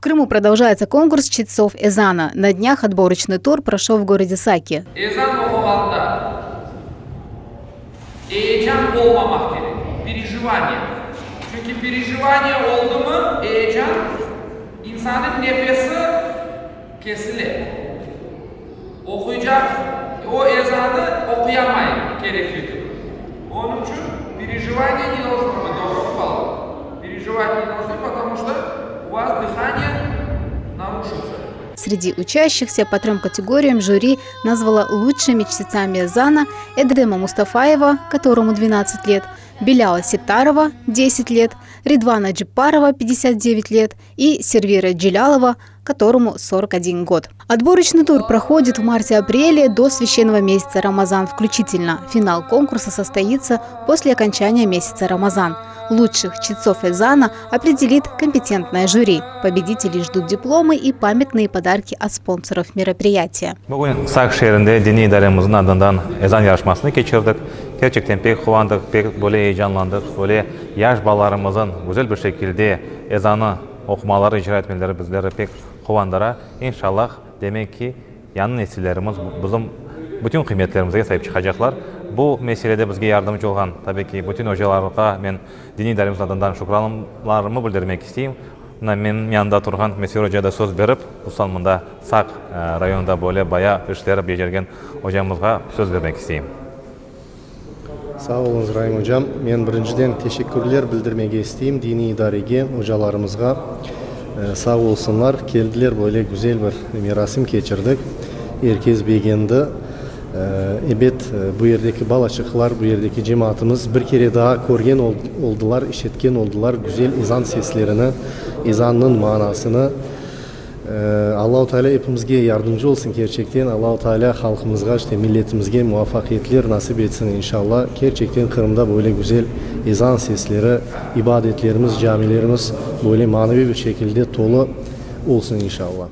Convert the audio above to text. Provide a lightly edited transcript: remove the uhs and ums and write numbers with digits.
Крыму продолжается конкурс чтецов Эзана. На днях отборочный тур прошел в городе Саки. Ezan oquğanda eyecan olmamaq kerek, perejivaniye. Çünki perejivaniye oldımı, eyecan, insannıñ nefesi kesile. Oquycaq o ezanı oquyamay kerekli kibi. Onıñ içün perejivaniye ne должно быть, doğrusı balalar? Perejivat ne должны, потому что у вас дыхание нарушится. Среди учащихся по трем категориям жюри назвало лучшими чтецами Эзана Эдема Мустафаева, которому 12 лет, Беляла Ситарова, 10 лет, Ридвана Джипарова, 59 лет, и Сервира Джилялова, которому 41 год. Отборочный тур проходит в марте-апреле до священного месяца Рамазан включительно. Финал конкурса состоится после окончания месяца Рамазан. Лучших чтецов Эзана определит компетентное жюри. Победители ждут дипломы и памятные подарки от спонсоров мероприятия. Bugün Saq şeerinde diniy idaremizniñ adından ezan yarışmasını keçirdik. Kerçekten pek quvandıq, pek böyle eyecanlandıq. Böyle yaş balalarımızın güzel bir şekilde ezanı oqumaları, icra etmeleri bizleri pek quvandıra. İnşallah, demek ki, yañı nesillerimiz bizim bütün qıymetlerimizge saip çıqacaqlar. Bu meselede bizge yardımcı olğan, tabi ki, bütün ocalarğa men diniy idaremiz adından şükranlarımı bildirmek isteyim. Mına menim yanımda turğan Mesur oca da söz berip, hususan mında Saq rayonında böyle bayağı işler becergen ocamızğa söz bermek isteyim. Sağ oluñız, Raim ocam. Men birinciden teşekkürler bildirmege isteyim diniy idarege, ocalarımızğa. Sağ olsunlar, keldiler, böyle güzel bir merasim keçirdik. Er kes begendi. Ebet, bu yerdeki balaçıqlar, bu yerdeki cemaatımız bir kere daa körgen oldılar, işitken oldılar güzel ezan seslerini, ezannıñ manasını. Allahu Teala epimizge yardımcı olsun kerçekten. Allahu Teala halqımızğa, işte, milletimizge muvafaqiyetler nasip etsin, inşallah. Kerçekten Qırımda böyle güzel ezan sesleri, ibadetlerimiz, camilerimiz böyle maneviy bir şekilde tolu olsun, inşallah.